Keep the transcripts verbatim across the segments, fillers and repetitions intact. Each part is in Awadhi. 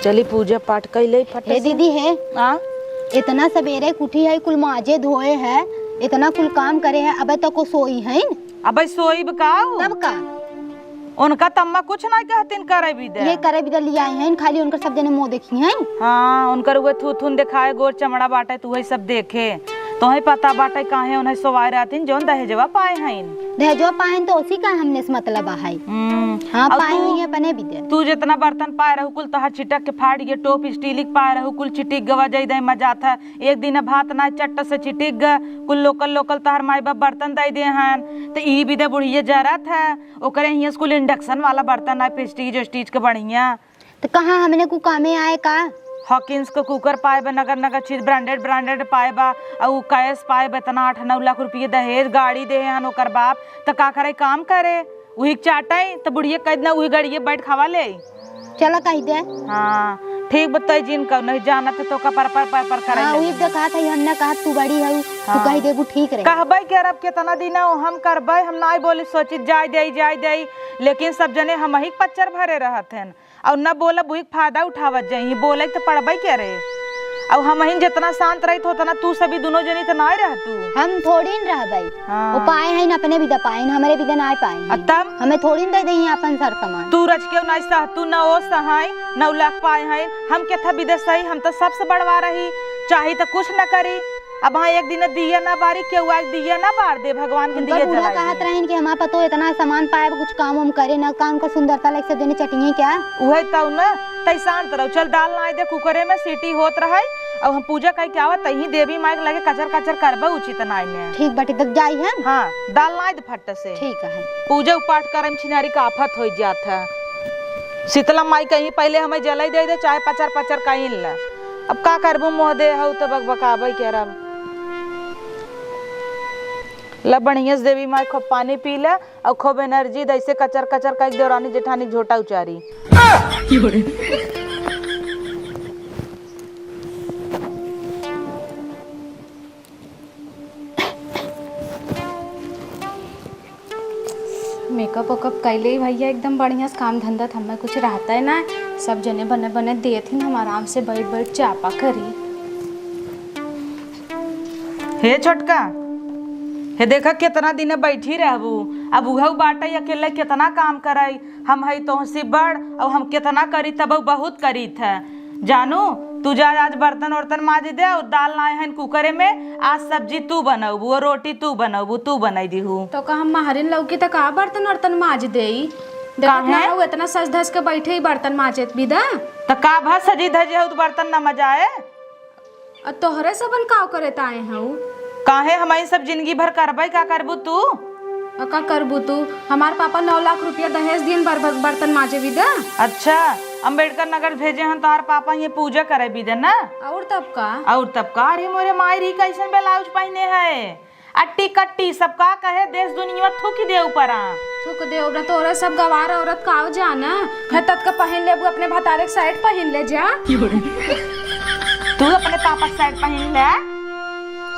चली पूजा पाठ कइ लेई फट हे से। दीदी हे, आ? इतना सबेरे के उठी है, कुल माजे धोए है, इतना कुल काम करे है, अबे तक सोई है न? अबे सोईब का उ? तब का? उनका तम्मा कुछ नाहीं कहतिन करे बिदे। ये करे बिदे लियाई हैं, खाली उनकर सब जने मुँह देखी हैं। हाँ, उनकर उहे थूथुन देखाए, गोर चमड़ा बाटे, त उहे सब देखे। तोहई पता बाटे काहे उन्हें सोवाए रहतिन, जौन दहेजवा पाए हइन। दहेजवा पाए हइन त उसी का हमने से मतलब है। हम्म। हाँ, अउर पाए तू, हुई अपने बिदे। तू जितना बर्तन पाए रहू, कुल तोहार चिटक के फाट गे, टोप स्टील के पाए रहू, कुल चिटिक गवा जाई दे मजात है। एक दिन भात ना चट्ट से चिटिक ग, कुल लोकल लोकल तोहार माई बाप बर्तन दे दे हन। त ई बिदे बुढ़िया जरत है, ओकरे हियाँ से कुल इंडक्शन वाला बर्तन आए, प्रेस्टीज वेस्टीज के बढ़िया। त कहाँ हमने कु कामे आए का? हॉकिंस के कुकर पाए बा, नगर नगर चीज ब्रांडेड ब्रांडेड पाए बा, अउ कैश पाए बा, इतना आठ नौ लाख रुपये दहेज, गाड़ी दे हन ओकर बाप, त का करे, काम करे, उही के चाटे, त बुढ़िया कह देना, उही गाड़िए बैठ खावा ले। चला कह दे। हाँ, ठीक बताई जिन कहो, नहीं जानत है तो का पर पर पर पर करे हाँ, लगे। उही तो कहा था, हमने कहा तू बड़ी है, तू हाँ। कह देबू ठीक रहे। कहबे के अब कितना दिन हो हम करबे, हम नाई बोली सोचित जाए दे, जाए दे, लेकिन सब जने हम ही पच्चर भरे रहत हैं। अउर न बोलब, उही के फायदा उठावत जाई, बोले के त पड़बे करे। अउर हमहिन जितना शांत रहित, उतना तू सभी दुनो जनी त नाय रहतू। हम थोड़ी न रहबे। हाँ। वो पाए हैं न, अपने बिदा पाए हैं, हमरे बिदा नाय पाए हैं। आ तब? हमें थोड़ी न दे देही अपन सर सामान। तू रच के नाय सह, तू न ओ सहाय, नौ लाख पाए हैं, हम के था बिदा सही, हम त सबसे बड़वा रही, चाही त कुछ न करी। अब हाँ, एक दिन दिया ना बारी, केहू आके दिया ना बार दे, भगवान के उनकर दिया बूढ़ा जलाई कहत दे। रहिन कि हमार पतो इतना सामान पाए, कुछ काम वाम करे ना, का उनका सुंदरता लायक सब जने चटिए क्या? उहे तउ ना, तई शांत रहो। चल दाल नाई दे, कुकरे में सीटी होत रहे, अब हम पूजा कई के आवा, तही देवी माई के लगे कचर कचर करबे उचित नाई ने। ठीक बाटे, तब जाई हम। हाँ, दाल नाई दे फट से। ठीक है। पूजा उपाठ करे में छिनारी का आफत होइ जात है। शीतला माई कहीं पहले हमें जलाई दे दे, चाहे पचर पचर कहीं ले। अब का करबू, मोह दे हऊ तो बकबकाबे करब। ला बढ़िया से देवी माई खूब पानी पी ले अउर खूब एनर्जी दे, ऐसे कचर कचर कई देवरानी जेठानी के झोटा उचारी। मेकअप वेकअप कैले ही भैया, एकदम बढ़िया से काम धंधा त हमें कुछ रहता है ना, सब जने बने बने देत ही, हम आराम से बैठ बैठ चापा करी। हे छोटका, हे देखा कितना दिन बैठी रहबू, अब उहउ बाटे अकेले कितना काम करे, हम हई तोहसे बड़, अउर हम केतना करी तब बहुत करीत है। जानू, तू जा आज बर्तन ओर्तन माज दे, अउर दाल नाय हन कुकरे में, आज सब्जी तू बनउबू, अउर रोटी तू बनउबू, तू बनाई दिहू। तो का हम महरिन लौकी त का बर्तन ओर्तन माज देई? देखत काहे? ना हऊ, इतना सज धज के बैठे ही बर्तन माजे बिदा। त का भा सजी धजी हऊ त बर्तन न मजाए? आ तोहरे सबन काव करे त आए हऊ? काहे, हमही सब जिंदगी भर करबै, का करबू तू? आ का करबू तू? हमार पापा नौ लाख रुपया दहेज दियन बर-, बर-, बर्तन माजे बिदा। अच्छा, अम्बेडकर नगर भेजे हन तोहार पापा, ये पूजा करे बिदा ना? अउर तब का? अउर तब का? अरे मोरे माई री, कैसन ब्लाउज पहिने है? अट्टी कट्टी सब का कहे देश दुनिया थूक दे ऊपरा। थूक दे ऊपरा, तोरा सब गवार औरत काव जाना। खैर ततका पहिन लेबू, अपने भतारे के शर्ट पहिन ले जा। तू अपने पापा के शर्ट पहिन ले।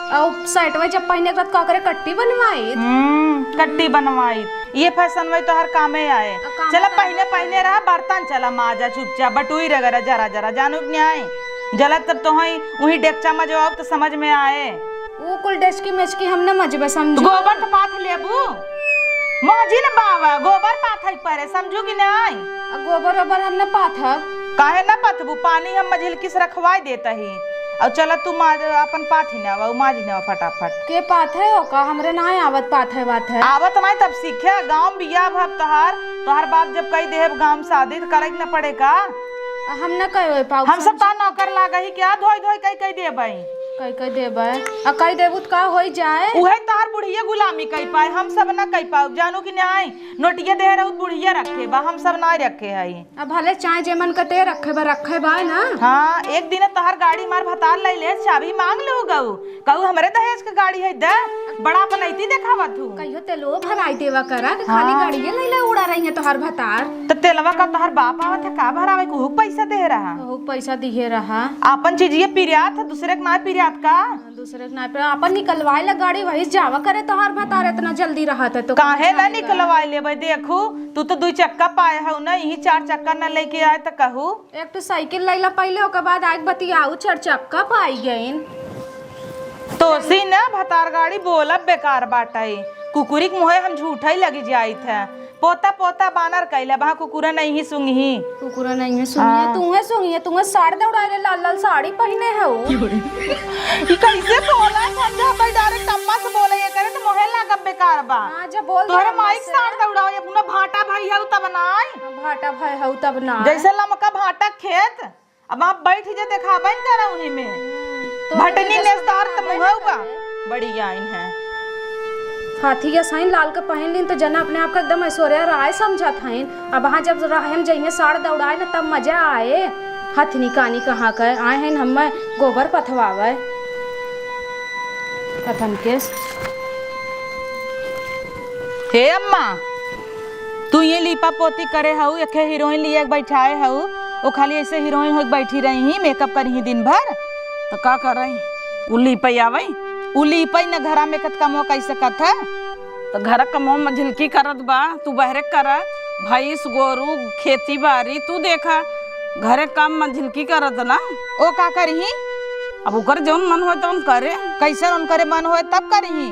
अउ शर्टवा जब पहिने के बाद का करे, कट्टी बनवाई। हम्म, कट्टी बनवाई। ये फैशन में तोहर कामे आए। आ, कामे चला आए। पहिने, पहिने रहा, बर्तन चला माजा चुपचाप, बटुई रगड़ा जरा जरा, जानू कि नहीं आई? जला तब तोहई उही डेकचा में जो अब तो समझ में आए। ऊ कुल डेचकी मेचकी हम न मजबे, समझू। गोबर त पाथ लेबू, मौजी न बावा, गोबर पाथै परे, समझू कि नाई? आ गोबर ओबर हम न पाथब। काहे न पाथबू? पानी हम मझिलकी से रखवाई देत ही। अउ चला तू माज, अपन पाथी न आवा, उ माजी न आवा फटाफट। के पाथै ओका? हमरे नाई आवत पाथै वाथै। आवत नाई तब सीखे, गाँव में बियाह भब तोहार, तोहार बाप जब कही देब गाँव में शादी त करे के न पड़े का? आ हम न कहे पाऊ, हम सब समझू। ता नौकर लागे ही क्या, धोई धोई कई कई देबै। कई कई देबै? आ कई देबू त का होई जाए? उहे तोहार बुढ़िया गुलामी कई पाए, हम सब न कई पाउब, जानू कि नाई? नोटिया दे रहू त बुढ़िया रखे बा, हम सब नाई रखे हई। अब भले चाहे जे मन कते रखे बा, रखे बा ना। हाँ, एक दिन तोहार गाड़ी मार भतार लई ले, चाबी मांग लेउ गऊ, कहू हमरे दहेज के गाड़ी है दे, बड़ा अपनैती देखावत हूँ। कहियो तेलो भराई देवा करा कि खाली हाँ। गाड़िए लैला उड़ा रही है तोहार भतार। त तेलवा का तोहार बाप आवत है का भरावे, कुहू पैसा दे रहा? कुहू पैसा दिहे रहा। आपन चीजिए पिरियात है, दूसरे के ना पिरियात। का? हाँ, दूसरे के नाई पे आपन निकलवाए ला गाड़ी, वही जावा करे। तोहार भतार इतना जल्दी रहत है तो काहे कौन ना जाएगा? निकलवाए लेबे? देखू, तू तो दुई चक्का पाए हऊ ना, यही चार चक्का ना लेके आए तो कहू। एक तो साइकिल लैला पहिले, ओकर बाद आके बतियाऊ, चार चक्का पाई गइन। तोसी ना भतार गाड़ी बोलब बेकार बाटे। कुकुरी के मुँहे हम झूठा ही लगी जाइत है। पोता पोता बानर कैले बा, कुकुरा नहीं सूंघी। कुकुरा नहीं है, सूंघी है, हाँ। तू है सूंघी है, तू है साड़ी दौड़ाए ले, लाल लाल साड़ी पहिने हऊ। ई कैसे बोला है? समझा भाई, डायरेक्ट अम्मा से बोले, ये करे तो मोहे लागब बेकार बा। हाँ, जब बोल तोहरे दे अम्मा माई के से। साड़ी दौड़ाओ, ये अपना भाटा भाई हऊ तब ना आई। हाँ, भाटा भाई हऊ तब ना आई। जैसे लमका भाटा खेत, अब आप बैठ जा, देखाबे न करा उही में। तो भटनी जैसे नेस्तार त मुहौ बा। बड़ी आइन है। हाथी के साइन लाल के पहिन लीन तो जना अपने आप का एकदम ऐश्वर्या राय समझत हईन। अब वहाँ जब राह में जइहे साड़ दौड़ाए न तब मजा आए। हथनी कानी कहाँ के आए हैं हमें गोबर पथवावे। कथन केस। हे अम्मा, तू ये लीपा पोती करे हऊ, एके हीरोइन लिए के बैठाए हऊ, वो खाली ऐसे हीरोइन होके बैठी रही ही, मेकअप करी ही दिन भर। तो का करई? उ लीपई आवई? उ लीपई न घरा में कत कमवा कैसे कत है? तो घर कमवा में झिलकी करत बा, तू बहरे करा, भैंस, गोरू, खेती बारी, तू देखा, घरे काम में झिलकी करत ना। ओ का करी ही? अब ओकर जौन मन होए तौन करे। कैसन उनकरे मन होए तब करी ही,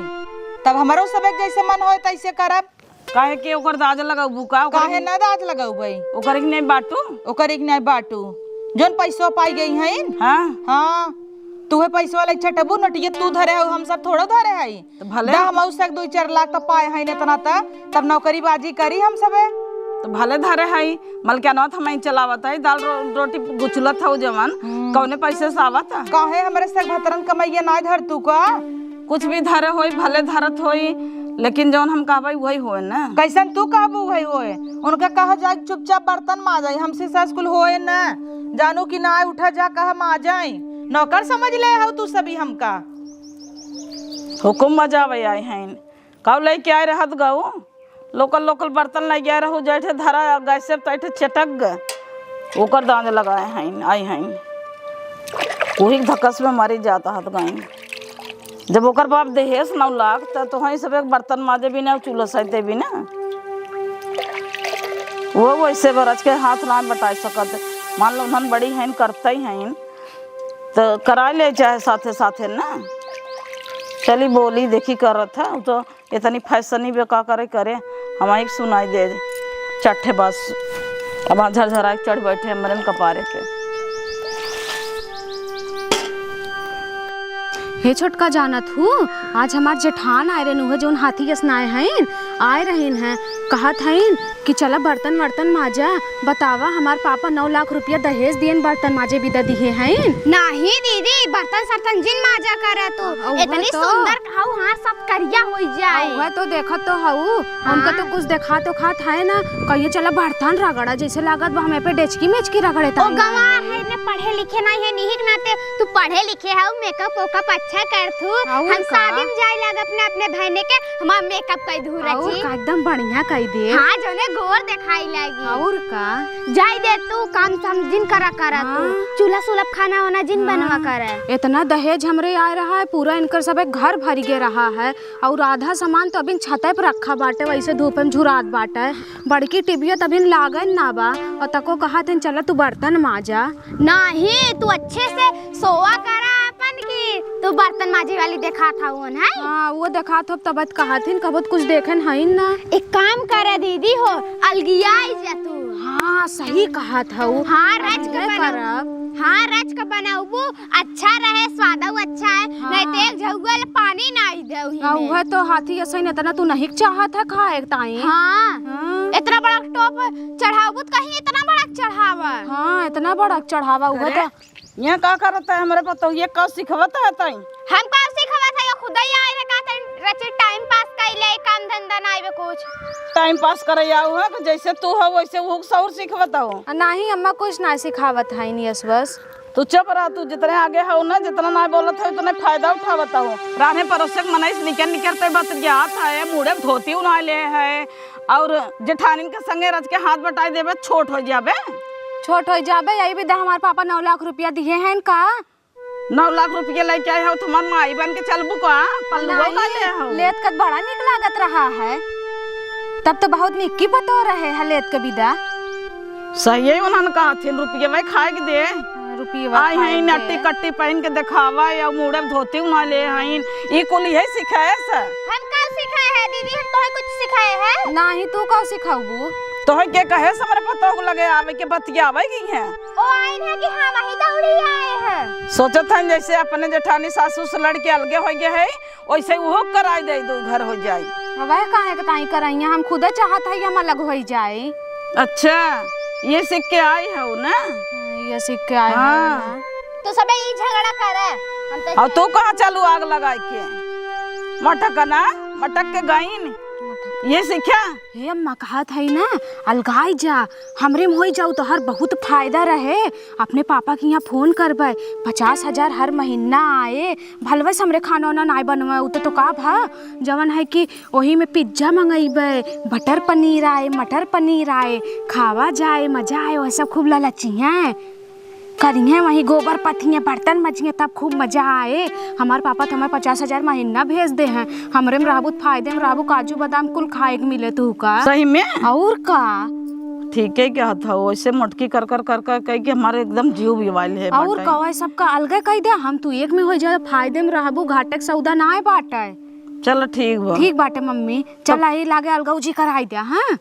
तब हमरो सब एक जैसे मन होए तैसे करब। काहे के ओकर दाज लगाऊ का? ओकर काहे ना दाज लगाऊ भाई? ओकर एक नहीं बाटू? ओकर एक नहीं बाटू, जौन पैसवा पाई गई हैं। हाँ। हाँ, तू है पैसवा ले चटबू नटिया तू धरे हो, हम सब थोड़ो धरे हई। तो भले। दा हम उससे दुई चार लाख तो पाए हैं इतना त, तब नौकरी बाजी करी हम सबे। तो भले धरे हई, मलकियानवा त हमही चलावत हई, दाल रो-, रोटी गुचलत हऊ जवन, हम्म। कौने पैसे से आवत है? काहे हमरे से भतरन कमैया ना धर तू का? कुछ भी धरे होई, भले धरत होई, लेकिन जौन हम कहबई वही होए ना। कैसन तू कहबू वही होए? उनका कहा जाए चुपचाप बर्तन माजई, हमसे सास कुल होए ना। जानू कि ना उठा जा कहा माजई, नौकर समझ ले हऊ तू सभी हमका। हुकुम मजावे आए हैं। कब लेके आए रहत गऊ, लोकल लोकल बर्तन ले गए रहू, जैठे धरा गैस से तैठे चटक गए, ओकर दांज लगाए हैं, आई हैं। वही धकस में मरी जाता हत गई। जब ओकर बाप दहेज नौ लाख, त तोहई सब एक बर्तन माजे भी ना, चूल्हा सहिते भी ना। वो वैसे बरज के हाथ ना बटाई सकत। मान लो उन्हन बड़ी हैं, करते ही हैं, त कराए ले चाहे साथे साथे ना। चली बोली देखी करत है, उ तो इतनी फैशनी बे का करे करे, हम एक सुनाई दे चट्ठे बस। अब झरझरा के चढ़ बैठे हमरे कपारे पे। हे छोटका, जानत हू, आज हमार जेठान आए रहन, उहे जौन हाथी असनाए हईन, आए रहीन हैं, कहत हईन कि चला बर्तन वर्तन माजा, बतावा हमार पापा नौ लाख रुपया दहेज दियन, बर्तन माजे बिदा दिहे हईन। नाही दीदी, बर्तन सर्तन जिन माजा करा तू, आ, उहे इतनी तो। सुंदर हऊ, हाथ सब करिया होई जाए। आ, उहे तो देखत तो हऊ, हाँ। उनका तो कुछ देखात उखात है ना, कहियो चला बर्तन रगड़ा, जैसे लागत बा हमें पे डेचकी मेचकी रगड़े ओ ताई। गवार है ना, पढ़े लिखे नहीं है, निहिर नाते तू पढ़े लिखे हऊ, मेकअप ओकअप अच्छा करथू। और हम का? शादी में जाए लाग अपने, अपने बहने के, हमार मेकअप कई धू और रची। का, एकदम बढ़िया कई दे। हाँ, जोने गोर देखाई लागी। और का? जाई दे तू, काम समझिन करा करा तू। हाँ। चूल्हा सुलभ खाना वाना जिन हाँ। बनवा करे। इतना दहेज हमरे आए रहा है, पूरा इनकर सब एक घर भर गे रहा है। और आधा सामान तो अभी छते पे रखा बाटे, वैसे धूप में झुरात बाटे। बड़की टिबिया त अभी लागन ना बा, और तको कहत हन, "चला तू बर्तन माजा।" नाही, तू अच्छे से सोवा करा अपन की, तू बर्तन माजे वाली देखात हवन, हैं? हाँ, वो देखात हो, तब कहत हन, कबो त कुछ देखन हइन ना। एक काम करे दीदी हो, अलगियाई जा तू। हाँ, सही कहत हऊ। हाँ, रच के उहे बनाऊ। करब। हाँ, रच के बनाऊ, वो अच्छा रहे, स्वादऊ अच्छा है, हाँ। नहीं तो एक झउआ ले पानी ना आई दे उही आ, में। उहे तो हाथी असइन इतना तू नहीं चाहत है खाए ताई। हाँ। हाँ। इतना बड़ा टोप चढ़ावत कहीं इतना बड़ा चढ़ावा। हाँ, इतना बड़ा चढ़ावा, उहे अरे, तो। यहाँ का करत है हमरे पतोहिए, का सिखवत है ताई? हम का सिखवत है, ये खुदे ही आए रे, का तन रचे टाइम पास कइले, काम धंधा ना आवे कुछ। टाइम पास करे आऊ है कि जैसे तू हो वैसे वो सौर सिखवत हो। आ, नाही अम्मा, कुछ ना सिखावत है, यस बस। तू चुप रह, तू जितने आगे हो ना, जितना ना बोलत है, उतने फायदा उठावत हो। रान्हे परोसे के मनई से निकर निकर ते बतियात है, मुड़े धोती उनाए ले है, और जेठानिन के संगे रच के हाथ बटाई देबे, छोट हो जाबे। छोट हो जाबे, यही विधा हमार पापा नौ लाख रुपया दिए हैं का? नौ लाख रुपया लेके आए हो, तुम्हार माई बन के चलबू का? पल्लुआ नहीं, वाले हो। लेत कत बड़ा निक लागत रहा है। तब तो बहुत निक्की बतो रहे है लेत के विदा। सही है, उन्होंने कहा थी, "रुपया भाई खाए के दे।" हाँ, रुपया आई खाए हैं, के नट्टी दे। कट्टी पहन के दिखावा या मुड़े में धोती उना ले हैं। ई कुल यही सिखाए से। हम का सिखाए है दीदी? हम तोहे कुछ सिखाए है? नाही, तू का सिखाबू? तोहे के कहे से हमरे पतोह के लगे आवे के बतियावे गई है? ओ आइन है कि हम ही दौड़ी आए हैं। सोचत हैं जैसे अपने जेठानी सासू से लड़ के अलगे हो गए है, वैसे उहो कराई दे, दो घर हो जाई। वह काहे के ताई करैया, हम खुदे चाहत है कि हम अलग हो जाए। अच्छा, ये सीख के आई हो ना? हाँ, ये सीख के आए हाँ। हो ना। तो सबे ई झगड़ा करे, हम तो और तू कहाँ चालू आग लगाई के? मटक ना, मटक के गईन। ये सीखा? हे अम्मा, कहत है ना, अलगाई जा, हमरे में होई जाऊ, तोहर बहुत फायदा रहे। अपने पापा के यहाँ फोन करबे, पचास हजार हर महीना आए, भलवे से हमरे खाना उना नाय बनवे, उ तो, तो का भा, जवन है कि ओही में पिज्जा मंगइबे, बटर पनीर आए, मटर पनीर आए, खावा जाए, मजा आए, वह सब खूब ललचिहे, करिहे वही गोबर पथिहे, बर्तन मजिहे, तब खूब मजा आए। हमार पापा तो हमार पचास हजार महीना भेज दे हैं, हमरे में रहबू तो फायदे में रहबू, काजू बादाम कुल खाए के मिले तू का। सही में? और का? ठीक है, क्या था वैसे मोटकी कर कर कर कर कह के हमारे एकदम जीव बिवाइल है और बाटे। का, वह सबका अलगे कह दे, हम तू एक में हो जाए, फायदे में रहबू, घाटे के सौदा ना आए बाटे। चल ठीक बा। ठीक बाटे मम्मी, चल तब आई लागे अलगौजी कराई दे, हाँ?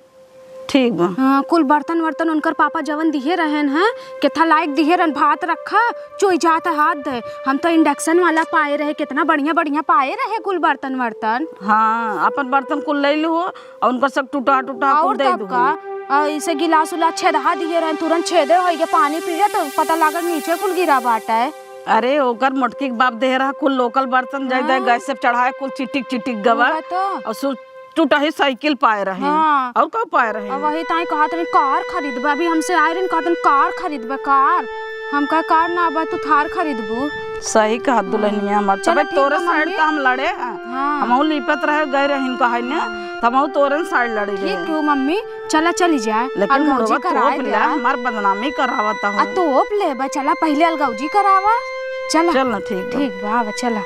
ठीक बा। हाँ, कुल बर्तन वर्तन उनकर पापा जवन दिहे रहन हैं, केथा लायक दिहे रहन, भात रखा, चोई जात हाथ दे। हम तो induction वाला पाए रहे, कितना बढ़िया बढ़िया पाए रहे कुल बर्तन वर्तन। हाँ, अपन बर्तन कुल ले लू और उनकर सब टूटा टूटा कुल और दे तब दू। का, आ, इसे गिलास उलास छेदा दिहे रहन, तुरंत छेदे होई के पानी पिए तो पता लागल नीचे कुल गिरा बाटे। अरे, ओकर मोटकी के बाप दे रहा कुल local बर्तन, जाए दे हाँ। गैस से चढ़ाए, कुल चिटिक चिटिक गवा। उहे तो। और सु-, टूटा ही साइकिल पाए रहे। हाँ। और का पाए रहे? अब वही ताई कहत रहे, कार खरीदबे, अभी हमसे आए रहे, कहत रहे, कार खरीदबे, कार। हम कहा, कार ना बा, तू थार खरीदबू। सही कहा दुल्हनिया हमार, चलो तबे ठीक तोरे बा, side मम्मी। तो हम लड़े हैं। हाँ। हमहू लिपत रहे, गए रहिन कहे ने, तो हमहू तोरे side लड़ी रहे। ठीक क्यों मम्मी, चला चली जाए, लेकिन अलगौजी मुड़वा कराए तोप दे। ले, हमार बदनामी करावत हो। आ तोप ले बा, चला पहले अलगौजी करावा, चला। चल ना, ठीक बा। ठीक बा, आवा, चला।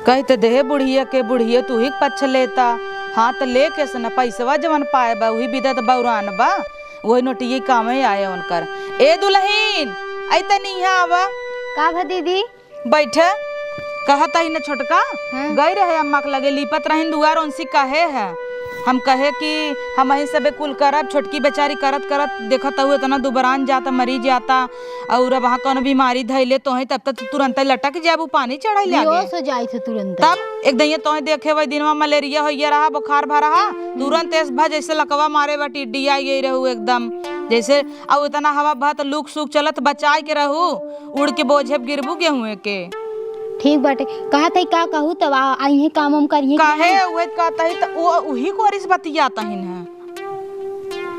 कहि त देहे बुढ़िया के, बुढ़िया तू ही के पक्ष लेता। हाँ, त लेके से न पैसवा जवन पाए बा, उही बिदा त बौरान बा, वही नोटिये कामे आए उनकर। ए दुलहिन, आई तनी इहाँ आवा। का भा दीदी? बैठे। कहत ही न छोटका, हाँ। गई रहे अम्मा के लगे, लीपत रहिन दुआर, उनसे कहे है। हम कहे कि हमही सबे कुल करब, छोटकी बेचारी करत करत देखत हऊ एतना दुबरान जाता, मरी जाता, और अब वहाँ कौनो बीमारी धइले तोहे, तब तक तू तुरंते लटक जाबू, पानी चढ़ाई लागे। बेहोश हो जाई थे तुरंत। तब एक दइया तोहे देखे वही दिनवा मलेरिया होइए रहा, बुखार भा रहा, हम्म। तुरंत एस भा जैसे लकवा मारे बा, टिड्डी आई गई रहू एकदम। जैसे अब इतना हवा बहत, लूक सूक चलत, बचाए के रहू, उड़ के बोझे पे गिरबू गेहूं के। ठीक बाटे, कहत है का कहू तब आ, आइहे काम हम करिए कि काहे नहीं? उहे कहत है त उ, उही कोरिस बतियात हिन है।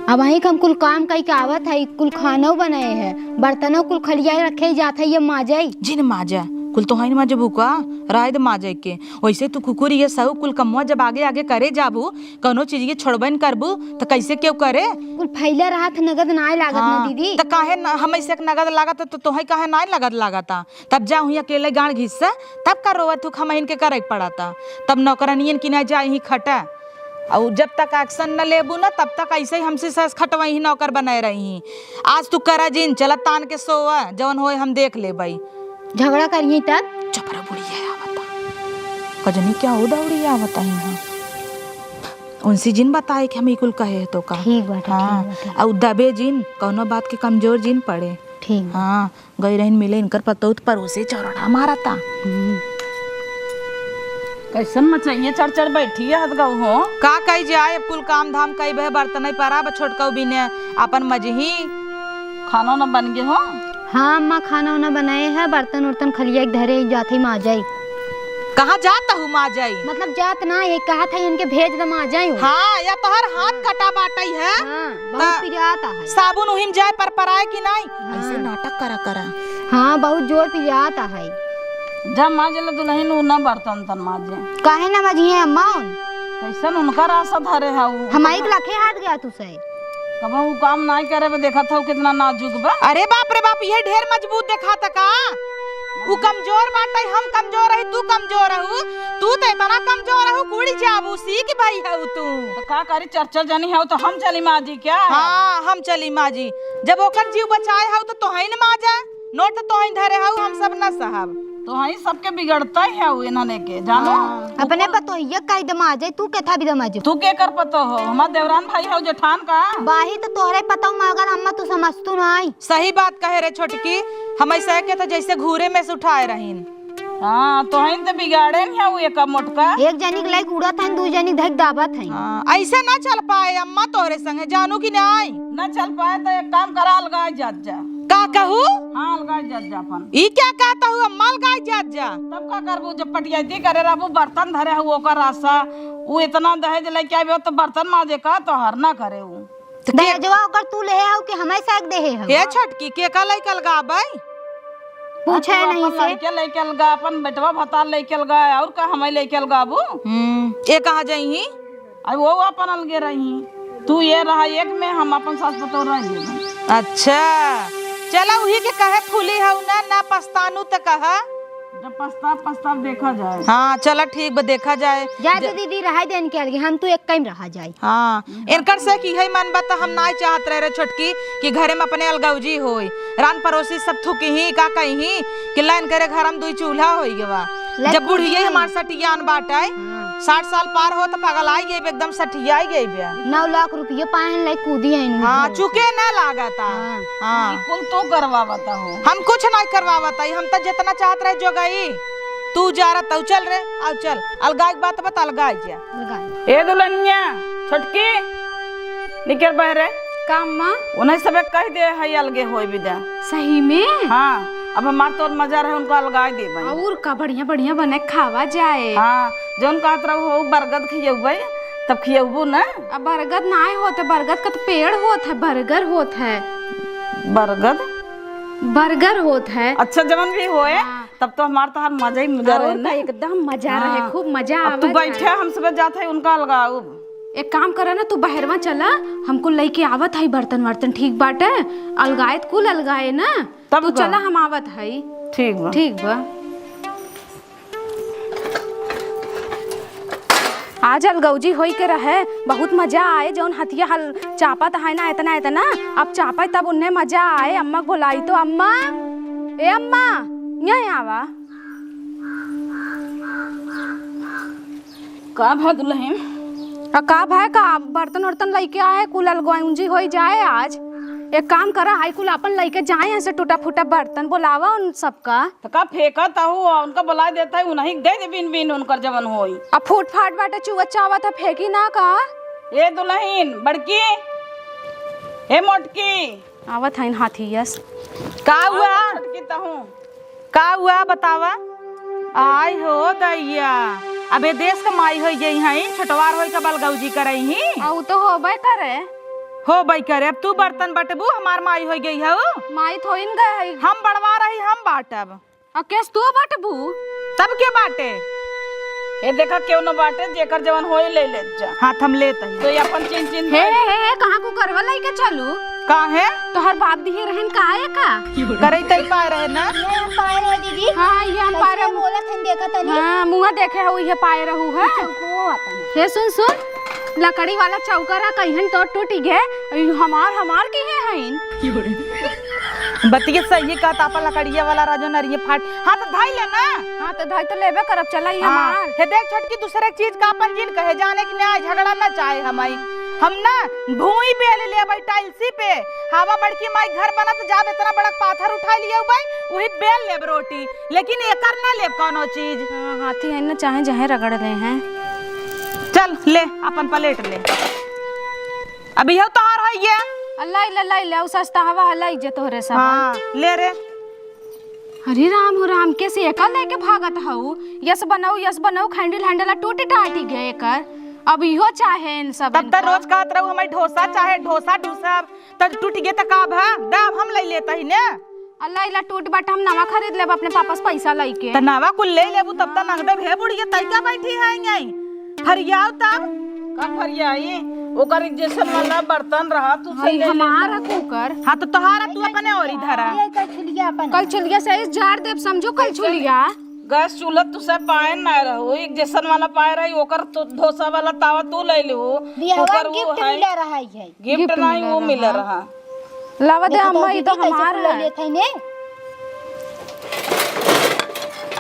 अब वहीं हम कुल काम कई के आवत है, कुल खानो बनाए है, बर्तनों कुल खलिया रखे जात है, ये माजई। जिन माजा, कुल तो हइन माजबू का, राय दे माजे के। वैसे तू कुकुर ये सहू कुल कमवा जब आगे आगे करे जाबू, कौनो चीज के छोड़बे न करबू, त कैसे केहू करे? कुल फैले रहत नगद नाय लागत ना हाँ, दीदी। त काहे न, हम ऐसे एक नगद लागत त तोहे काहे नाय लागत लागता? तब जा हुई अकेले गाड़ घिस से, तब का रोवत हूँ, हमहिन के करे के पड़ता। तब नौकरनियन की ना जाए ही खटा। और जब तक action न लेबू ना, तब तक ऐसे ही हमसे सस खटवई ही नौकर बनाए रही ही। आज तू करा जिन, चला तान के सोवा, जवन होए हम देख लेबई। झगड़ा करिए तब? चुप रह बुढ़िया, आवता। कजनी क्या हो दौड़ी आवता ही हाँ। उनसे जिन बताए कि हम ई कुल कहे तो का। ठीक बाटे, हाँ, ठीक बाटे। और दबे जिन, कौनो बात के कमजोर जिन पड़े। ठीक बा। हाँ, गई रहिन मिले इनकर पतोह त परोसे चौराहा मारता। हम्म। कैसन मचैया चढ़ चढ़ बैठी है हद गऊ हो? का कही जाए, अब कुल काम धाम कई बहे बर्तन ही परा, अब छोटकऊ बिने अपन मजही। खाना ना बन गए हो? हाँ अम्मा, खाना उना बनाए है, बर्तन उर्तन खलिया के धरे जात ही माजई। कहाँ जात हूँ माजई? मतलब जात ना, ये कहा था इनके भेज दे माजई हूँ। हाँ, या तोहर हाथ कटा बाटई है। हाँ, बहुत ता पिरात है। साबुन उहिम जाए पर पराए कि नहीं? हाँ। ऐसे नाटक करा करा। हाँ, बहुत जोर पिरात है। जा माज ले दुलहिन, उ ना बर्तन तन माजे। काहे ना मजिए अम्मा उन? कैसन उनका रासा धरे है उ? हमारी के लखे हाथ गया तू से। कबहूँ उ काम नाहीं करे बे, देखत हऊ कितना नाजुक बा। अरे बाप रे बाप, इहे ढेर मजबूत देखात का? उ कमजोर बाटे, हम कमजोर रही, तू कमजोर रहू। तू त इतना कमजोर रहू, कुड़ी जाबू, सीख भई हऊ तू। त का करी, चर्चा जनी हऊ त हम चली माजी क्या? हाँ, हम चली माजी। जब ओकर जीव बचाए हऊ त तोहई न माजा। नोट तोहई धरे हऊ, हम सब न सहब। तोहई सबके बिगड़तइ हऊ इन्हने के, जानो? हाँ। अपने पतोहिया कहि दे माजे, तू केथा भी दे माजे। तू केकर पतोह हो? हमार देवरान भाई हऊ जेठान का? बाही त तोहरे पतोह मगर अम्मा तू समझतू नाई। सही बात कहे रे छोटकी, हम ऐसे के त जैसे घूरे में से उठाए रहीन। हाँ, तोहई त बिगाड़े न हऊ एक मोटका। एक जनी के लाइक उड़त हईन, दू जनी के धइक दाबत हईन। हाँ, ऐसे ना चल पाए अम्मा तोहरे संगे, जानू कि नाई? ना चल पाए त एक काम करा, अलगाए जात जा। का कहू? हाँ, अलगाए जात जा अपन। ई क्या कहत हऊ अम्मा, अलगाए जात जा? तब का करबू, जब पटियाती करे रहबू, बर्तन धरे हऊ ओकर आसा, उ इतना दहेज लेके आवे हो त बर्तन माजे का तोहर ना करे उ। त के दहेजवा ओकर तू लेहे हऊ कि हमई साइक देहे हऊ? ए छोटकी, केका लइके अलगाबइ? पूछे अपन नहीं से। लइके, लइके अलगा, अपन बेटवा भतार लइके अलगा, अउर का हमई लइके अलगाबू? हम्म, ए कहाँ जइहीं? अब वो अपन अलगे रही, तू ये रहा एक में, हम अपन सास पतोह रह लेबे। अच्छा, चला उही के कहे फूली हऊ ना, ना पछतानू त कहा। जब पछताब, पछताब देखा जाए। हाँ, चला ठीक बा, देखा जाए। जा ज- दे दीदी, रहाई दे इनके अलगे, हम तू एक कइम रहा जाई। हाँ, इनकर से कि है मन बा त हम नाई चाहत रहे रे छोटकी कि घरे में अपने अलगौजी होई। रान पड़ोसी सब थुकिहीं का कहिहीं कि लाइन करे घर में दुई चूल्हा होई गवा। ले जब बुढ़िया कूदी। हमार सठियान बाटे, हाँ। साठ साल पार हो त पगलाई गई बे, एकदम सठियाई गई बे। नौ लाख रुपये पाए हैं, लाई कूदी है इनमें हाँ, घर से। चुके ना लागता। हाँ। हाँ। ई कुल तो करवावता हो। हम कुछ नहीं करवावता, हम त जितना चाहत रहे जो गई। तू जा रहा तू चल रे, आओ चल, अलगाई के बात बता, अलगाई जा। अलगाई। ए दुल्हनिया, छोटकी, निकर बहरे। का अम्मा? उन्हें सबे कह दे है अलगे होए बिदा। सही में? हाँ, अब हमार तोर मजा रहे उनको अलगाई दे भाई। और का बढ़िया बढ़िया बने खावा जाए। हाँ, जौन कहत रहू हो बरगद खियौबे, तब खियौबू ना? अब बरगद नाय होत है, बरगद का तो पेड़ होत है, बरगर होत है। बरगद? बरगर होत है। अच्छा, जवन भी होए, हाँ। तब तो हमार तोहार मजा ही मजा और रहे ना। का एकदम मजा रहे, हाँ। खूब मजा अब तू आवत बैठे, है। हम सब जात है उनका अलगाउब। एक काम करा ना, तू बहरवा चला, हमको लइके आवत है बर्तन वर्तन, ठीक बाटे? अलगाए त कुल अलगाए ना, तब तू का? चला, हम आवत है। ठीक बा। ठीक बा। आज अलगौजी होई के रहे, बहुत मजा आए, जौन हथिया हल चापत है ना इतना इतना, अब चापे तब उन्हें मजा आए। अम्मा के बोलाई तो, अम्मा, ए अम्मा, यहाँ आवा। का भा दुल्हन? आ का भा का, बर्तन वर्तन लइके आए, कुल अलगौजी होई जाए आज। एक काम करा, हाई कुल अपन लइके जाए, ऐसे टूटा फूटा बर्तन बोलावा उन सबका। त का फेंकत हऊ, आ उनका बुलाए देत है, उन्हीं के दे दे बिन बिन उनकर जवन होई। अब फूट फाट बाटे, चुअत चावत है, फेंकी ना का? ए दुल्हन, बड़की, ए मोटकी। आवत हईन हाथियस। का हुआ? आवत छोटकी तहूँ। का हुआ बतावा? आय हो दैया, अबे देश का माई होई गई हई, छोटवार होई का बलगौजी करई ही। आ, उ तो होबे करे। होबे करे, अब तू बर्तन बटबू, हमार माई होई गई हऊ। माई थोइन गए हई। हम बड़वा रही, हम बाटब। आ केस तू बटबू? तब के बाटे? ए देखा, केहू न बाटे, जेकर जवन होई ले लेत जा। हाथ हम लेत हई। तो ये अपन चिन चिन हे, धर। हे, हे, कहाँ कुकरवा लइके चलू? काहे? तोहर बाप दिहे रहन का है का? करई तई पाए रहे ना। ये हम पाए रहे दीदी। हाँ, ये हम पाए कैसे रहे। बोलत हन, देखा तनी। हाँ, मुँह देखे हो, ये पाए रहू है। चौको अपन। हे सुन, सुन, लकड़ी वाला चौका रहा, कहिन तो टूट गए। ई हमार, हमार की है हईन? बतिये सही कहत, आपन लकड़िया वाला राजो नरिये फाट। हाँ, तो धाई ले ना। हाँ, तो धाई तो लेबे करब, चला, ई हाँ, हमार। हे देख छोटकी, दूसरे चीज का अपन जिन कहे, जाने कि न्याय झगड़ा ना चाहे हमई। हम ना भूई बेल लेबई टाइल्सी पे, हवा बड़की माई घर बनत जाब, इतना बड़ा पाथर उठा लिए उबई, उही बेल लेब रोटी, लेकिन एकर ना लेब कौनो चीज। हाँ, हाथी है ना, चाहे जहे रगड़ ले हैं। चल ले, अपन प्लेट ले। अब इहो तोहार है ये। अल्लाह, ले, ले, ले, उ सस्ता हवा, ले जे तोहरे सब। हाँ, ले रे। अरे राम हो राम, कैसे एका लेके भागत हऊ? यस बनाऊ, यस बनाऊ, हैंडल, हैंडल टूटी टाटी गए एकर। अब इहो चाहे इन सब तब इनका। त रोज कहत रहू, हमें ढोसा चाहे, ढोसा, ढोसा। त टूट गए त का भा? दा, अब हम ले लेता ही ने। अल्लाह, इला टूट बाट, हम नवा खरीद लेब अपने पापा से पैसा लइके। त नवा कुल ले लेबू, तब त नगदे भे बुढ़िया, तई का बैठी है यहीं? फरियाओ तब। का फरियाई? ओकर एक जैसन वाला बर्तन रहा, तू भाई, सही ले हमारा लेना। कुकर। हाँ, तो तोहारा तू अपने ओरी धरा। ये कलछुलिया अपन। कलछुलिया से इस जार देब, समझो कलछुलिया। गैस चूल्हा तू से पाए ना रहो, एक जैसन वाला पाए रही, ओकर तो डोसा वाला तावा तू ले लिहो। बियाहवा कुकर वो गिफ्ट है। मिला रहा है। गिफ्ट गिफ्ट नहीं, मिला वो मिला रहा। रहा। लावा दे देखो तो अम्मा, ई दीदी तो कैसे हमार फूल है। लेत है ने।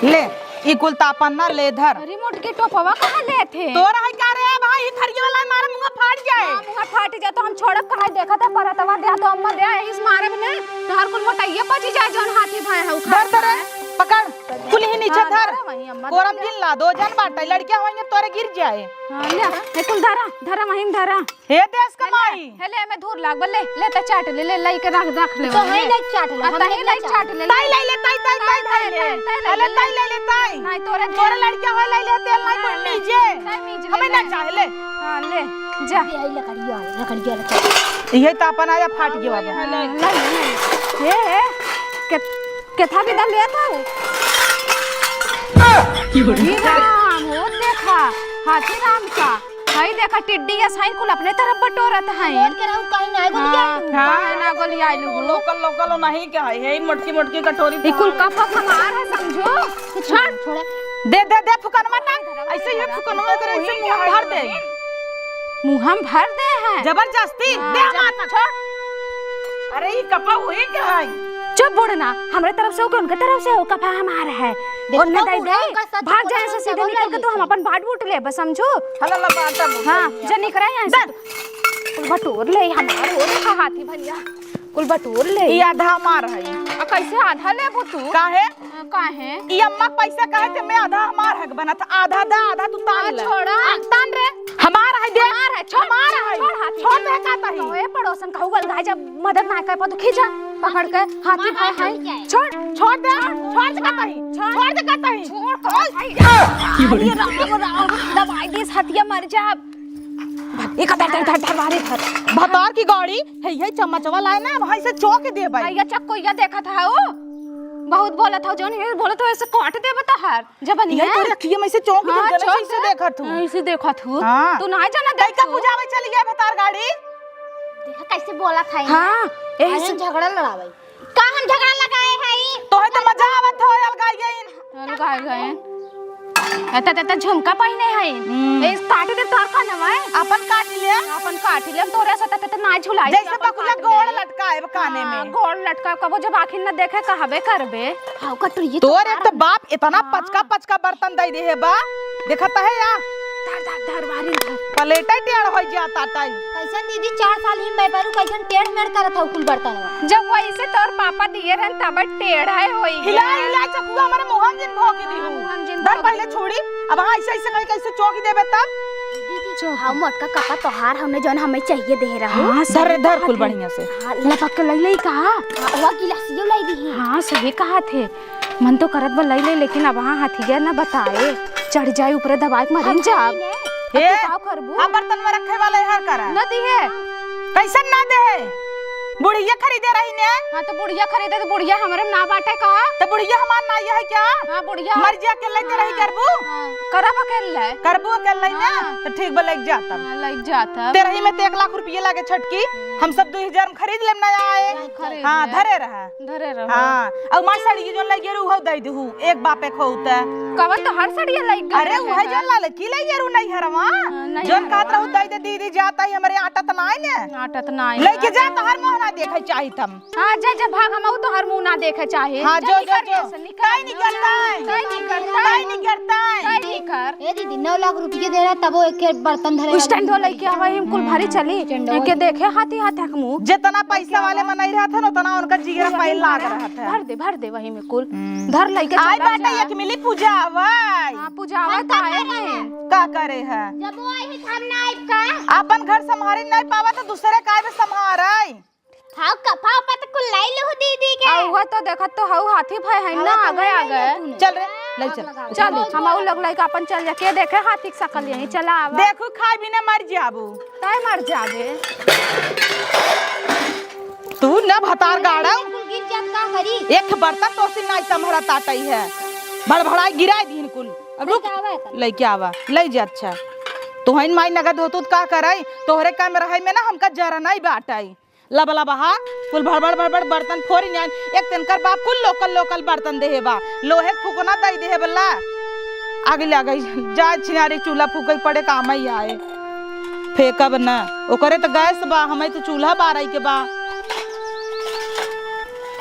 ले, ई कुल तापन ना ले धर। अरे मोटकी टोपवा कहाँ लेत है? तोरा है का रे भाई, ई थरिया वाला मारे मुँह फाट जाए। हाँ, मुँह फाट जाए तो हम छोड़ब कहाँ, देखत है परतवा दे तो अम्मा दे, इस मारे में ने तोहर कुल मोटाइये पची जाए, जौन हाथी भाई है उखाड़ धर, धर, खाए। पकड़, कुल ही नीचे हाँ, धर। धरा वहीं अम्मा, कोरम धरा। दिन ला दो जन बाटे, लड़कियां होइए तोरे गिर जाए। हाँ, ले, ए कुल धरा, धरा वहीं धरा। हे देश का माई। हेले, एमे धूर लाग, ले, ले त चाट ले, ले, लाई के रख, रख ले, तो ले। है ले चाट ले, आ, हम ताई ले लाई चाट। चाट ले, ताई ले। लाई ले, ताई, ताई, ताई, ताई, ताई ले। ताई, ताई, अले ले, ताई ले। ले, ले, ताई। नहीं, तोरे तोरे दे। लड़किया हो, लाई ले, तेल लाई, नहीं, कोई नहीं, पीजे। ताई पीजे, हमें ले, ना ले। चाहे ले। हाँ, ले, जा। ये आई लकड़िया, लकड़िया, लकड़िया। ये तो अपन आया फाट गया बाबा। हाँ, ले, ले, ले। ये, ये, के-, केथा भी दल ले था वो। ये राम, वो देखा, हाथी राम का। हई देखा, टिड्डी या साइन कुल अपने तरफ बटोरत हैं। बोल के रहू, कहीं ना गोलियाइलू। हाँ, हाँ। कहीं ना गोलियाइलू। लोकल, लोकल नहीं क्या है, यही मोटकी, मोटकी कटोरी ई कुल कप हमार है, समझो। छोड़। छोड़। दे, दे, दे, फुकनवा ना। ऐसे ही फुकनवा करे, ऐसे मुंह भर दे। मुंह हम भर दे हैं। जबरदस्ती, हाँ, दे जब-, हमार। छोड़। अरे, ई कपा हुई क्या है? चुप बूढ़ना, हमरे तरफ से हो कि उनके तरफ से हो, कपा हमार है। देखो उनने तो दे बूढ़ा दे, उनका सच भाग बोला जाए तो से सीधे उनका निकल के, तो हम अपन बाट बूट ले, बस समझो। हला ला बाटा बूट हाँ, ले। जनी करा यहाँ से दे। तू। कुल बटोर ले, हमार हो रहा हाथी भैया, कुल बटोर ले। ये आधा हमार है। आ, कैसे आधा लेबू तू? काहे? आ, काहे? ई अम्मा पैसा कहे थे, मैं आधा हमार हक बना था, आधा दा, आधा तू तान आ, ले। छोड़ा। आ, तान रे। हमार है, दे। हमार है, छोड़, हमार है। छोड़ हाथी। छोड़ दे, का ताही? तो ए पड़ोसन कहू गल गाय जब मदद ना कर पा तो खींचा, पकड़ के हाथी भाई है। छोड़। छोड़ दे, छोड़ दे, का ताही? छोड़। छोड़ दे, का ताही? छोड़, का ताही? अरे राम, राम, दबाई दिस हथिया मर जा। एक धर, धर, धर, धर, मारे धर। भतार की गाड़ी है, ये चम्मचवा लाए ना, वहीं से चौक दे भाई। भैया चक्को या देखत है वो। बहुत बोलत हो, जौन ये बोलत हो, ऐसे काट देबे तोहार जबनिया। ये तोरे अखिया में से चौंक हाँ, दे, चौंक ऐसे दे। देखत हूँ। हाँ, ऐसे देखत हूँ। हाँ। तू ना जाना तई देख का तू। पूजावे चली गया भतार गाड़ी। देखा कैसे बोला था ये। हाँ, ऐसे ऐसे झगड़ा लड़ावे। का हम झगड़ा लगाए हई? तोहे तो मजा आवत हो, अलगाई गई। अलगाई गए। एता, एता झुमका पहिने हई। हम्म। ए, काट दे तोर कानवा। अपन काट ले। अपन काट ले, तोरे से तक तो ना झुलाई, जैसे अपन बकुला काट गोड़ ले। लटकाए काने हाँ, में। गोड़ लटकाए, कबो जब आखिर न देखे, कहबे करबे। हाँ, कटुइये तो तोर एक तो बाप इतना हाँ। पचका, पचका बर्तन दे दे है बा। देखत है या? धर, धर, धर, बारी धर। प्लेटे टेढ़ हो जाता ताई। कैसन दीदी, चार साल ही मैं बारू, कैसन टेढ़ मेढ़ करत हऊ कुल बर्तनवा? जब वैसे तोर पापा दिए रहन, तब टेढ़ है होई हिला, गया। हिला चकुआ हमारे मुहम जिन भोंके दी हूँ। मुहम जिन धर भोंके पहले दी। छोड़ी, अब हाँ ऐसे, ऐसे कहीं कैसे चौंक देबे तब? दीदी, जो हम मोटका कपा तोहार हमने जौन हमें चाहिए दे रहा। हाँ, धर, धर कुल बढ़िया से। हाँ, लपक के लई लई का? हाँ, वो गिलासियो लाई दी। हाँ, सही कहा थे। मन तो करत बा लई ले, लेकिन अब हाँ हाथी गया ना बताए, चढ़ जाए ऊपर दबाए के मरिन जाब। ए, अब तू का करबू? अब बर्तन में रखे वाला हर करा। न दिहे। कैसन ना दे है? बुढ़िया खरीदे रही ने। हाँ, तो बुढ़िया खरीदे तो बुढ़िया हमरे ना बाटे का? तो बुढ़िया हमार ना है क्या? हाँ, बुढ़िया। मर जा के लेते रही हाँ। करबू? हाँ, करब अकेले। करबू अकेले ना? हाँ। तो ठीक बा, लेके जाता। हाँ, लेके जाता। तेरही में तो एक लाख रुपये लागे छटकी, हम सब दो हजार में खरीद लेम नया आए। खरीद हाँ, ले। धरे रहा। धरे रहो। हाँ, और मार साड़ी जो लग गेरू हो दे दू, एक बापे खो त। कवन तो हर साड़ी लग गई अरे, है उहे ना? जो लालची लग गेरू नहीं हरवा। हाँ, नहीं जोन हरवा। कहत रहू दे दे दीदी जाता ही हमरे आटा त नाई ने। आटा त नाई। लेके जा तो हर मोहना देखे चाहित हम। हाँ, जा, जा, भाग, हम तो हर मुंह ना देखे चाहे। हाँ, जा, जो, निकल जो, यहाँ जो। से, निकल। ताई निकल, ताई। ताई निकल, ताई ताई। निकल, ताई। ताई निकल। ए दीदी, नौ लाख रुपये दे रहा, तबो एक के बर्तन धरे वाली स्टैंड हो नहीं। लेके आवा, हम कुल भारी चली। स्टैंड हो के लेके। देखे हाथी हाथ हक मुंह। जितना पैसा वाले मनई रहत है ना, उतना उनका जिगरा पाई लाग रहत है। भर दे, भर दे वही में कुल। हम्म। धर लेके आई चला बेटा, जा। एक मिली पूजा आवे। हाँ, पूजा आवे हम तो का आए करे हैं। हैं? का करे है? जब वो आई है, तो हम ना आइब का? अपन घर संभारी नहीं पावा, तो दूसरे का भी संभारे। हाँ, कफा पत कुल लाई लहू दीदी के। आ, उहे तो देखत तो हऊ हाथी भाई है ना, आगे, आगे। चल रे, ले चल। चल, हम आऊ लोग लइका अपन चल जा, के देखे हाथी के शकल यही, चला आवा। देखू, खाए बिना मर जाबू। तय मर जाबे। तू न भतार गाड़ा। कुल गिर जात का करी? एक बर्तन तो से नाई संभरा ताटई है। भड़भड़ाई गिराई दीन कुल। अब रुक। लइके आवा है तब। लइके आवा, लइ जा, अच्छा। तोहइन माई नगद होतू त का करई? तोहरे काम रहई में ना हमका जरनई बाटई। लबा लबा हा, कुल भड़बड़ भड़बड़ बर्तन फोरी न्यान। एक तेनकर बाप कुल लोकल लोकल बर्तन देहे बा, लोहे के फुकना दई देहे बल्ला। आगे ले आ गई, जा छिनारी चूल्हा फूके पड़े, काम ही आए। फेंकब न, ओकरे त गैस बा, हमें त चूल्हा बारई के बा।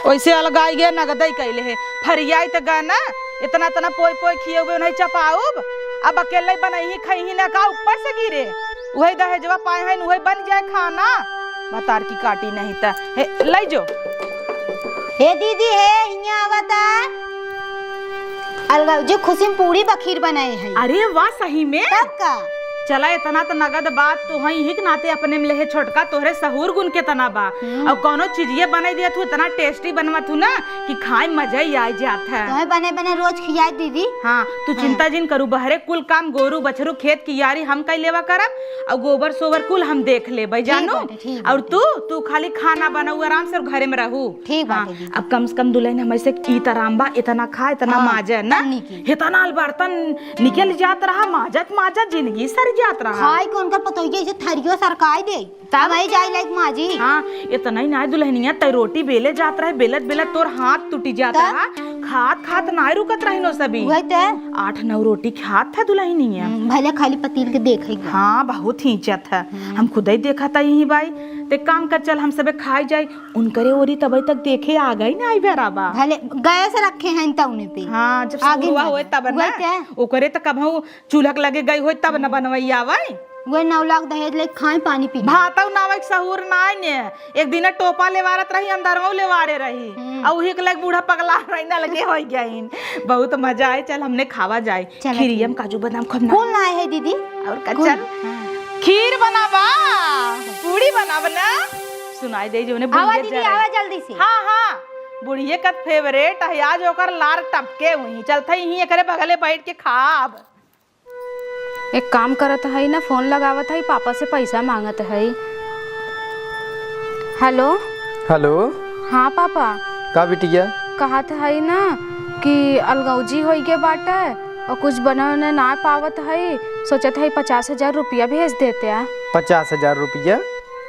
ओइसे अलगाई गे, नगदई कइले हे। फरियाई त गा ना, इतना इतना पोई पोई खियउबे, उन्हें चपाउब। अब अकेले बनइही खइही ना का, ऊपर से गिरे। उहइ दहेजवा पाए हइन, उहइ बन जाए खाना। भतार की काटी नहीं त। हे, लइ जो। हे दीदी, हे, हियाँ आवता। अलगौजी खुशी में पूरी बखीर बनाए है। अरे वाह, सही में? तब का? चला, इतना त नगद बात तो है, यही के नाते अपने में लेहे छोटका, तोहरे सहूर गुण केतना बा। हम्म। अउर कौनो चीजिये बनाई दिया तू, इतना tasty बनवा तू ना कि खाए मजा ही आ जात है। तोहे बने बने रोज खियाए दीदी। हाँ, तू हाँ। चिंता जिन करू, बहरे कुल काम, गोरू बछरू, खेत कियारी हम कई लेवा करब, अउर गोबर सोबर कुल हम देख लेबै, ठीक जानू। बाटे, ठीक अउर बाटे। तू, तू खाली खाना बनाऊ आराम से अउर घरे में रहू। ठीक हाँ, बाटे दीदी। अब कम से कम दुलहिन हमरे से ई त आराम बा, इतना खा, इतना हाँ, माजे ना। तन्नी की। इतना बर्तन निकल जात रहा, माजत माजत जिंदगी सर जात रहा। खाए के उनकर पतोहिया ऐसे थरियो सरकाई दे। तब? वही जाई लाइक माजी। हाँ, इतना ही ना दुलहिनिया, तै रोटी बेले जात रहे, बेलत बेलत तोर हाथ टूटी जात तब? रहा। खात खात नाय रुकत रहिनो सभी। वही ते। आठ नौ रोटी खात था दुलहिनिया। हम्म, भले खाली पतील के देखे के। हाँ, बहुत हींचत है। हम्म। हम खुदई देखा था यही बाई। ते काम कर, चल हम सबे खाए जाई। उनकरे ओरी तबई तक देखे आ गई ना आई बेराबा। भले गैस रखे हैं तउने पे। हाँ, जब आगे सहुरवा में। होए तब वही ना। ते। ओकरे त कबहू चूल्हा के लगे गई होई तब न बनवैया आवै। वह नौ लाख दहेज ले खाए पानी पी। भातौ नावै के सहूर नाय ने। एक दिन टोपा लेवारत रही, अंदरवा लेवारे रही। हम्म। अउ उही के लगे बूढ़ा पगला रही ना लगे होई गइन। बहुत मजा आए, चल हमने खावा जाए। चल खीरियम ठीक। काजू बादाम खूब ना। कुल ना आए है दीदी। अउर का कुल। चल। हाँ। खीर बनावा, पूड़ी बनावा ना। सुनाई दे जो ने आवा बुढ़िया दीदी, जा रही। आवा जल्दी से। हाँ, हाँ। बुढ़िया का favourite है, आज ओकर लार टपके हुई। चलत ही एकरे बगले बैठ के खाब। एक काम करत हई ना, फोन लगावत हई, पापा से पैसा मांगत हई। हेलो। हेलो। हाँ पापा। का बिटिया? कहत हई ना कि अलगौजी होई गे बाटे अउर कुछ बने उने ना पावत हई, सोचत हई पचास हजार रुपया भेज देते आ। पचास हजार रुपया?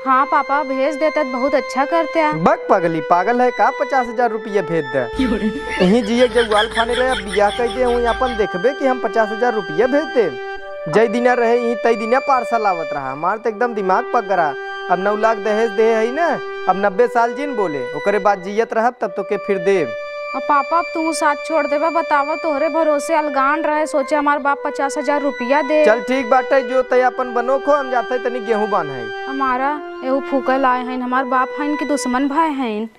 हाँ पापा, भेज देते त बहुत अच्छा करते आ। बक पगली, पागल है का? पचास हजार रुपया भेज दे। यहीं जिए के जब उवाल फाने रहे, अब बियाह कइ दे, वहीं अपन देखबे कि हम पचास हजार रुपया भेज दे। जय दिना रहे यहीं, तय दिना parcel आवत रहा। हमार त एकदम दिमाग पक रहा। अब नौ लाख दहेज दे है ना, अब नब्बे साल जिन बोले, ओकरे बाद जियत रहब तब तोके फिर देब। अब पापा, अब तू साथ छोड़ देबा, बतावा, तोहरे भरोसे अलगान रहे, सोचे हमार बाप पचास हजार रुपया दे। चल ठीक बाटे, जो तय अपन बनो खो, हम जाते तनी गेहूं बांधे। हमारा एहू फूकल आए हैं, हमार बाप हैं कि दुश्मन भाई हैं?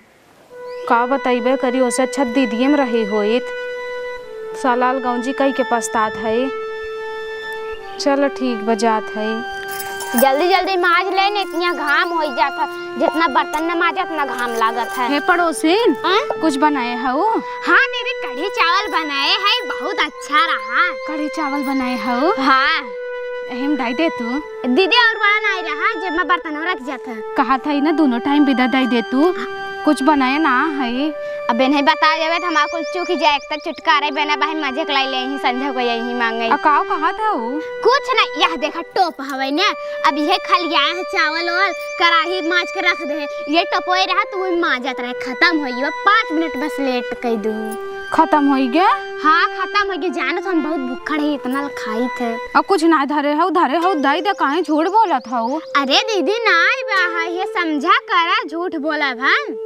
का बतइबे करी, ओसे अच्छा दीदिये में रही होइत। साला अलगौजी कई के पछतात है। चल ठीक बा, जात है। जल्दी जल्दी माज ले, नहीं इतना घाम हो जात है। जितना बर्तन न माजे, उतना घाम लागत है। हे पड़ोसिन, हाँ? कुछ बनाए हऊ? हाँ दीदी, कढ़ी चावल बनाए है, बहुत अच्छा रहा। कढ़ी चावल बनाए हऊ? हाँ। एहिम डाई दे तू। दीदी, और बड़ा नाई रहा, जेब में बर्तन रख जात है। कहा था ही ना, दोनों टाइम बिदा दे दे तू, कुछ बनाए ना है। अब इन्हें बता देवे तो हमारा कुल चूक ही जाए, एक तो छुटकारे बिना भाई मजे के लाई ले ही, संझा को यही मांगे। आ काव कहा था वो? कुछ ना, यह देखा टोप हवे ने, अब यह खलिया है चावल वाल, कराही माज के रख दे, ये टोपोए रहा तो वही माजत रहे, खत्म हो गया, पाँच मिनट बस लेट कर दू। खत्म हो गया? हाँ, खत्म हो गया, जानो तो हम बहुत भूखड़ है, इतना खाई थे। अब कुछ ना धरे हो, धरे हो, दई दे, काहे झूठ बोलत हो? अरे दीदी, नाई बा है, ये समझा करा, झूठ बोलब हम।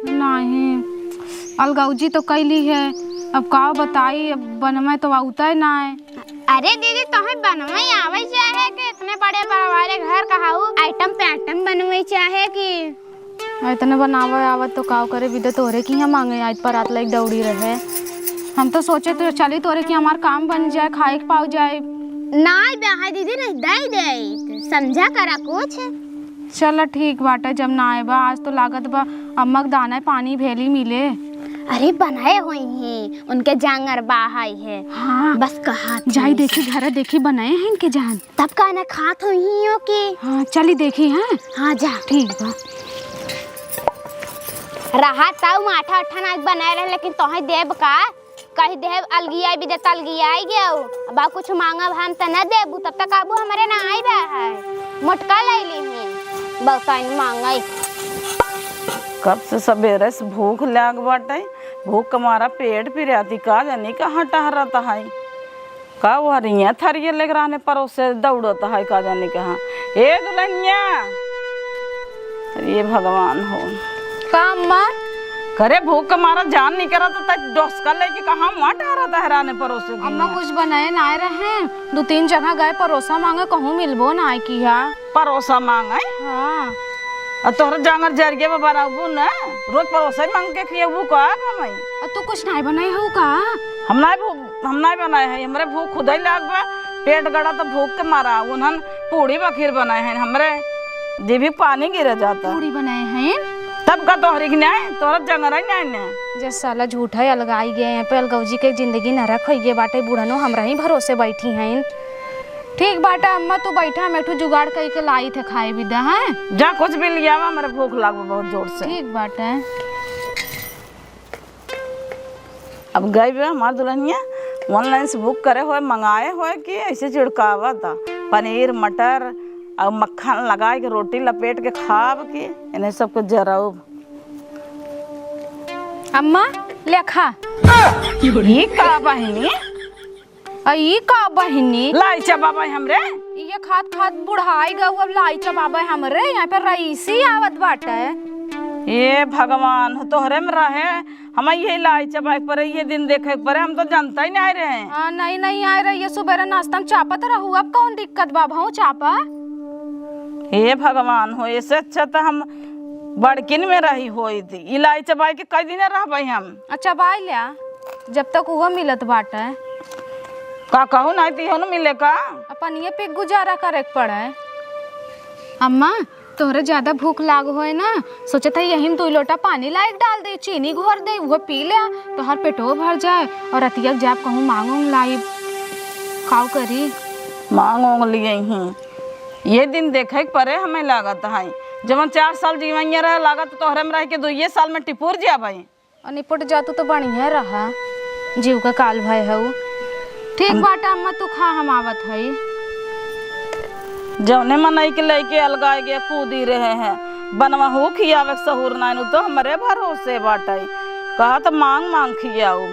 नहीं, अलगौजी तो कैली है, अब का बताई, अब बनवे तो आवता ही ना है। अरे दीदी, तोहे बनवे आवे चाहे कि इतने बड़े परिवार घर का हऊ, आइटम पे आइटम बनवे चाहे कि इतने बनावे आवत तो काव करे, बिदे तोरे की यहाँ मांगे आइत पर रात लाइक दौड़ी रहे। हम तो सोचे तो चली तोरे की हमार काम बन जाए, खाए के पाव जाए। नाई बा है दीदी, नहीं दे दे, समझा करा कुछ। चल ठीक बाटे, जब ना आए बा, आज तो लागत बा अम्मा के दाना पानी भेली मिले। अरे बनाए होई हैं, उनके जांगर बा है। हाँ। बस कहा थी। जाई देखी घर, देखी बनाए हैं इनके जान। तब का ना खात होई हो के। हाँ, चली देखी, हाँ? हाँ, जा। ठीक बा। रहा ताऊ माठा उठा ना बनाए रहे, लेकिन तोहे देब का? कहि देहब अलगियाइ बिदे त अलगियाइ गयो। अब कुछ माँगब हम त न देबू, तब तक आबू हमरे न आइ बा है। मोटका लइ लिही, बउतइन माँगइ। कब से सबेरे से भूख लाग बाटइ, भूख के मारा पेट पिराती, का जानी कहाँ टहरत हइ। का ओहरिया थरिया लेके रहने परोसे दौड़त हइ, का जानी कहाँ। ए दुलहिनिया, ए भगवान हो। का अम्मा? करे भूख के मारा जान निकरत, त डोसका लेके कहाँ वहाँ टहरत हइ रहने परोसे के अम्मा, हियाँ? कुछ बनाए नाइ रहे, दुइ तीन जगह गए परोसा माँगे, कहूँ मिलबो नाइ किहा। परोसा माँगे? हाँ। अ तोहरा जाँगर जरिया बा बनाबू न, रोज परोसा ही माँग के खियाबू का अब हमें? अ तू कुछ नाइ बनाए हउ का? हम नाइ भू-, हम नाइ बनाए हई, हमरे भूख खुदइ लाग बा, पेट गड़ा त भूख के मारा, उन्हन पूड़ी बखीर बनाए हइन, हमरे जीभी पानी गिरे जाता। पूड़ी बनाए हइन? तब का तोहरी के नाइ, तोहरा जंगरा ही नाइ ने। जे साला झूठा ही अलगाई गए हैं, पे अलगौजी के जिंदगी नरक होइए बाटे, बूढ़नो हमरा ही भरोसे बैठी हइन। ठीक बाटे अम्मा, तू बैठा, हम एक ठो जुगाड़ कइके लाई थे खाए बिदा, हैं? जा कुछ भी लियावा, हमरे भूख लाग बा बहुत जोर से। ठीक बाटे। अब गई बे हमार दुलहिनिया, online से book करे होए, मंगाए होए कि ऐसे चिड़कावा था, पनीर, मटर अउर मक्खन लगाए के रोटी लपेट के खाब के, इन्हें सबको जराउब। अम्मा, ले खा। ई का बहिनी? आ, ई का बहिनी? लाई चबाबै हमरे। इहे खात खात बुढ़ाई गऊ, अब लाई चबाबै हमरे। यहाँ पे रईसी आवत बाटे। ए भगवान, तोहरे में रहे, हम इहे लाई चबाए के परे, इहे दिन देखे के परे, हम तो जनता ही नहीं रहे। हाँ, नहीं, नहीं आए रही, ये सुबेरे नाश्ता में चापत रहू, अब कौन दिक्कत बा, भाऊ चापा? हे भगवान हो, ऐसे अच्छा तो हम बड़किन में रही होई थी, ई लाई चबाए के कई दिन रहबै हम। अच्छा, चबाई ल्या। जब तक उहो मिलत बाटे। का कहू नाहीं त इहो न मिले का? अपन ये पे गुजारा करे के पड़े। अम्मा, तोहरे ज्यादा भूख लाग होए ना, सोचत है यही में दुई लोटा पानी लाइक डाल दे, चीनी घोर दे, उहो पी ले, तोहर पेटो भर जाए और रतिया के जाब कहूँ मांग उंग लाइब। काव करी? मांग उंग लिए ही। ये दिन देखे के परे हमें लागत है। जवन चार साल जीवइया रहे, लागत तोहरे में रह के दुइये साल में टिपुर जाबे। और निपट जातू तो बढ़िया रहा, जीव का काल भय हऊ। ठीक हम बाटे अम्मा, तू खा, हम आवत हई। जौने मनई के लइके अलगाए गए कूदी रहे हैं, बनवहू खियावे के सहूर नाइन, उ तो हमरे भरोसे बाटे। कहा तो मांग मांग खियाऊ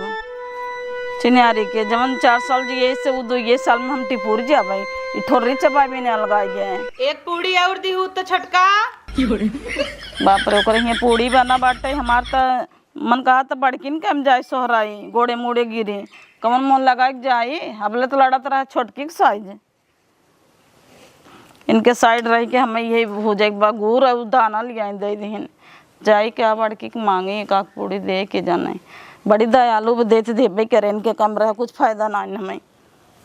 चिन्यारी के, जवन चार साल जिए से उ दुइये साल में हम टिपुर जाबे, ई ठोर्री चबाई बिने अलगाए गए। एक पूड़ी और दिहू तो छटका। बाप रे, ओकरे हियां पूड़ी बना बाटे, हमार त मन कहा त बड़किन के हम जाए सोहराई, गोड़े मुड़े गिरी, कवन मुँह लगाए के जाई, अबले तो लड़त रहे छोटकी के साइज। इनके साइड रह के हमें यही भूजे के बा, गुड़ और दाना लियाई दे दिहिन, जाई के आ बड़की के मांगी एक आध पूड़ी दे के जाने, बड़ी दयालु देत देबे करे, इनके कम रहे कुछ फायदा ना हमें।